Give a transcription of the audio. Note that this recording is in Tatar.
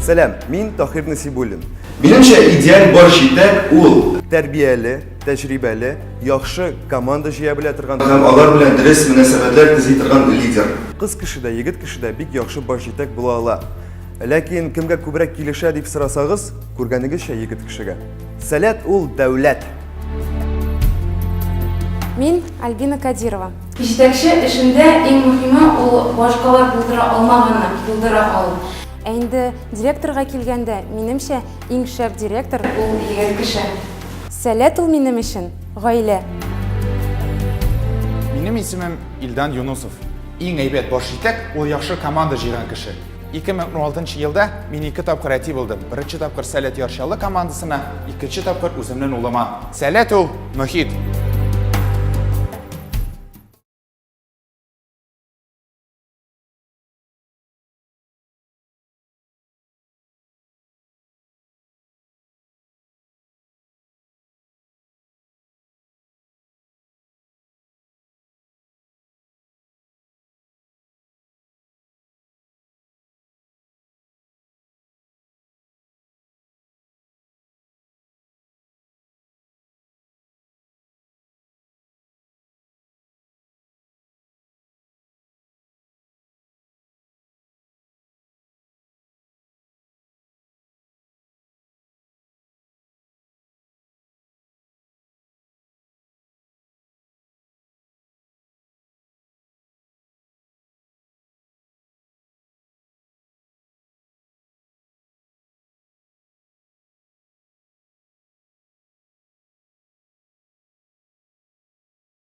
Сәлам, мин Тахир Насибуллин. Минемчә, идеаль баш җитәк ул тәрбияле, тәҗрибәле, яхшы команда җыя белә торган һәм алар белән дөрес мөнәсәбәтләр төзи торган лидер. Кыз кеше дә, егет кеше дә бик яхшы баш җитәк була ала. Ләкин кемгә күбрәк килешә дип сорасагыз, күргәнегезчә, егет кешегә. Сәләт ул дәүләт. Мин Альбина Кадирова. Җитәкче эшендә иң мөһиме ул башкалар булдыра алмаганны булдыра алу. Ә инде директорга килгәндә, минемчә, иң шәп директор ул егет кеше. Сәләт ул минем өчен, гаилә. Минем исемем Илдан Юнусов. Иң әйбәт баш җитәк, ул яхшы команда җыйган кеше. 2016 елда мин ике тапкыр әти булдым. Беренче тапкыр Сәләт Яр Чаллы командасына, икенче тапкыр үземнең улыма. Сәләт ул, мохит.